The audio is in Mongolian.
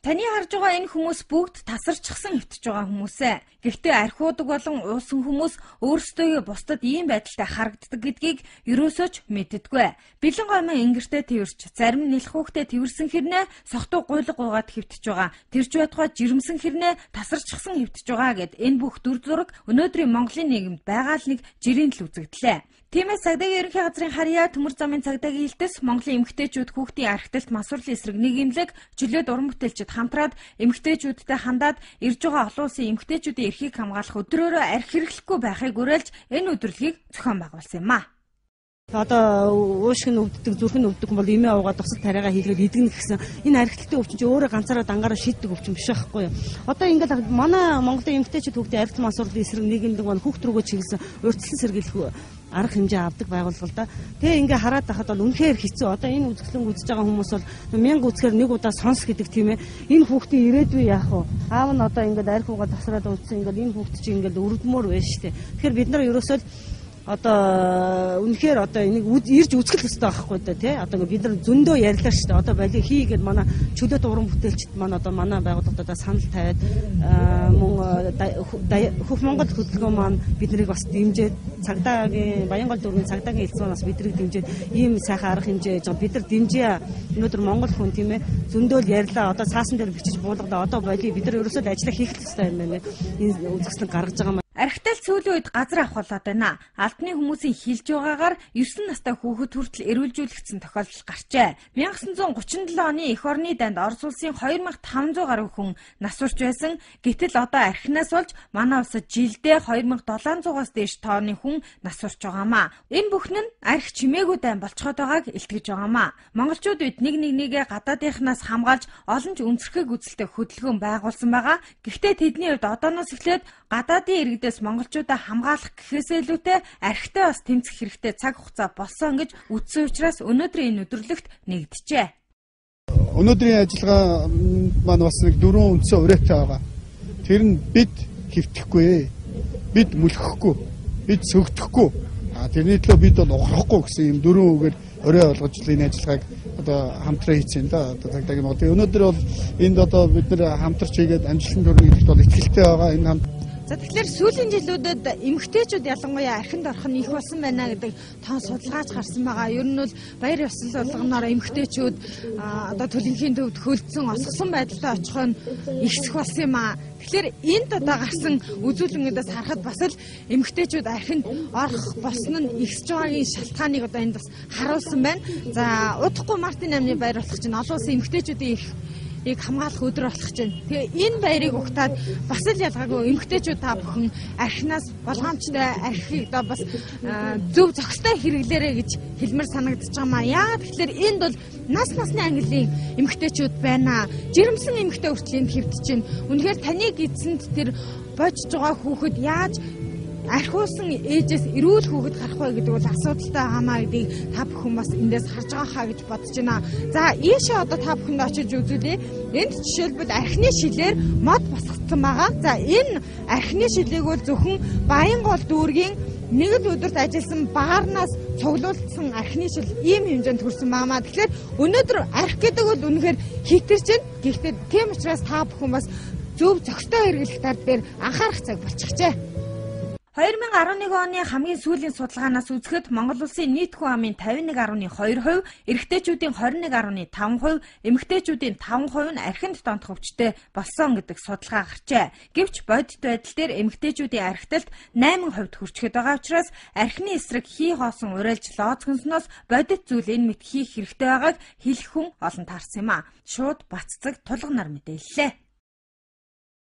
Таны харж байгаа энэ хүмүүс бүгд тасарчихсан хэвтэж байгаа хүмүүсээ. Гэхдээ архиудаг болон уусан хүмүүс өөрсдөө бусдад ийм байдалтай харагддаг гэдгийг ерөөсөө ч мэддэггүй. Бэлэн гомон ингэртэй тэрч, зарим нэлхүүхтэй тэрсэн хэрнээ сохтуу гуйлга гуйгаад хэвтэж байгаа. Тэрч байтугай жирэмсэн хэрнээ тасарчихсан хэвтэж байгаа гэд энэ бүх дүр зураг өнөөдрийн Монголын нийгэмд байгаа л нэг жирийн л үзэгдлээ. Тиймээс цагдаагийн ерөнхий газрын харьяа төмөр замын цагдаагийн элдэс Монголын эмэгтэйчүүд хүүхдийн архиталт мансуурлын эсрэг нэг имлэг чөлөөт уран бүтээлчид хамтраад эмэгтэйчүүдтэй хандаад ирж байгаа олон улсын эмэгтэйчүүдийн эрхийг хамгаалах өдрөөрөө архи хэрэглэхгүй байхыг уриалж энэ өдөрлөгийг зохион байгуулсан юм а. Одоо уушиг нь өвддөг, зүрх нь өвддөг бол эмээ уугаад тусал тариагаа хийлгээд идэгнэ гэсэн энэ архиталтын өвчин чи өөрөө ганцаараа дангаараа шийддэг өвчин биш байхгүй юу? Одоо ингээд манай Монголын эмэгтэйчүүд хүүхдийн архиталт мансуурлын эсрэг нийгэмлэг маань хүүхд рүүгээ чиглэсэн урьдчилан сэргийлэх арга хэмжээ авдаг байгууллага л да. Тэгээ ингээ хараад байхад бол үнэхээр хэцүү. Одоо энэ үзэсгэлэн үзэж байгаа хүмүүс бол 1000 үзэхээр нэг удаа сонс гэдэг тийм ээ. Энэ хүүхдийн ирээдүй яах вэ? Аав нь одоо ингээд арх уугаад тасраад үүдсэн, ингээд энэ хүүхд чинь ингээд өрөвдмөр байж штэ. Тэгэхээр бид нар ерөөсөө одоо үнэхээр одоо энийг ирж үзэх л ёстой байхгүй да тий. Одоо ингээд бид нар зөндөө ярьлаа шүү дээ. Одоо болиг хий гээд манай чөлөөт уран бүтээлчд маань одоо манай байгууллагуудаа санал тавиад мөн Хөх Монгол хөдөлгөөн маань биднийг бас дэмжиж, цагдаагийн Баянгол дүүргийн цагдаагийн элс маань бас биднийг дэмжиж ийм сайхан арга хэмжээ хийж байгаа. Бид нар дэмжээ. Өнөөдөр Монгол хүн тийм ээ зөндөө л ярьлаа. Одоо цаасан дээр бичиж буулгалаа. Одоо болиг бид нар ерөөсөө л ажиллаа хийх ёстой юм байна. Энэ үзэсгэлэн гаргаж байгаа. Архитал сүүлийн үед газар авах болоод байна. Албаны хүмүүсийн хэлж байгаагаар 9 настай хүүхэд хүртэл эрүүлжүүлэгдсэн тохиолдол гарчээ. 1937 оны эх орны дайнд Орос улсын 2500 гаруй хүн нас урч байсан. Гэтэл одоо архинаас болж манай улсад жилдээ 2700-аас дээш тооны хүн нас урч байгаамаа. Энэ бүхэн нь арх чимээгүй дайн болцоход байгааг илтгэж байгаамаа. Монголчууд бид нэг нэгээ гадаадынхнаас хамгаалж олон ч үнцэрхэг үзэлтэй хөдөлгөөн байгуулсан байгаа. Гэхдээ тэдний хувьд одооноос эхлээд гадаадын иргэдээс монголчуудаа хамгаалах гэхээсээ илүүтэй архитай бас тэмцэх хэрэгтэй цаг хугацаа болсон гэж үздсэн учраас өнөөдрийн энэ өдөрлөгт нэгджээ. Өнөөдрийн ажиллагаа маань бас нэг дөрвөн үндсэн уриатай байгаа. Тэр нь бид хэвтэхгүй, бид мөлхөхгүй, бид сөгдөхгүй. Тэрний төлөө бид бол ухрахгүй гэсэн юм дөрвөн үгээр уриа болгож энэ ажиллагааг одоо хамтран хийсэн да. Одоо цагдаагийн Монгол. Өнөөдөр бол энд одоо бид нэр хамтарч хийгээд амжилтанд хүрнэ гэдэгт бол итгэлтэй байгаа. Энэ хамт. За тэгэхээр сүүлийн жилүүдэд эмэгтэйчүүд ялангуяа архинд орох нь их болсон байна гэдэг тоон судалгаач гарсан байгаа. Ер нь бол баяр ёслол болгоноор эмэгтэйчүүд одоо төлөнхийн төвд хөлдсөн, осгосон байдалтай очих нь ихсэх болсон юм аа. Тэгэхээр энд одоо гарсан үзүүлэнгүүдээс харахад бас л эмэгтэйчүүд архинд орох болсон нь ихсэж байгаагийн шалтгааныг одоо энд бас харуулсан байна. За удахгүй мартын 8-ны баяр болох чинь олон улсын эмэгтэйчүүдийн их ийг хамгаалах өдөр болох чинь. Тэгээ энэ баярыг угтаад бас л ялгаагүй эмэгтэйчүүд та бүхэн архинаас болгоомжтой архийг одоо бас зөв зохистой хэрэглээрэй гэж хэлмээр санагдаж байгаа маа. Яагаад тэгэхээр энд бол нас насны ангиллын эмэгтэйчүүд байна. Жирэмсэн эмэгтэй хүртэл энд хэвтэж чинь. Үнэхээр таны эзэнд тэр божж байгаа хүүхэд яаж архиусан ээжээс эрүүл хүүхэд гарах вэ гэдэг бол асуудалтай байгаамаа гэдгийг та бүхэн бас эндээс харж байгаа хаа гэж бодож байна. За ийшээ одоо та бүхэнд очиж үзүүлье. Энд жишээлбэл архины шилээр мод босгоцсон байгаа. За энэ архины шилийг бол зөвхөн Баянгол дүүргийн нэг л өдөрт ажилласан баарнаас цуглуулсан архины шил ийм хэмжээнд хүрсэн байгаамаа. Тэгэхээр өнөөдөр арх гэдэг бол үнэхээр хитэрч байна. Гэхдээ тийм учраас та бүхэн бас зөв зохистой хэрэглэх тал дээр анхаарах цаг болчихжээ. 2011 оны хамгийн сүүлийн судалгаанаас үзэхэд Монгол улсын нийт хүн амын 51.2%, эрэгтэйчүүдийн 21.5%, эмэгтэйчүүдийн 5% нь архинд донтох өвчтэй болсон гэдэг судалгаа гарчээ. Гэвч бодит байдал дээр эмэгтэйчүүдийн архиталт 8% хүрчихэд байгаа учраас архины эсрэг хий хоосон уриалж лооцгонсноос бодит зүйл энэ мэт хийх хэрэгтэй байгааг хэлэх хүн олон таарсан юм а. Шууд Баццаг тулганаар мэдээллээ.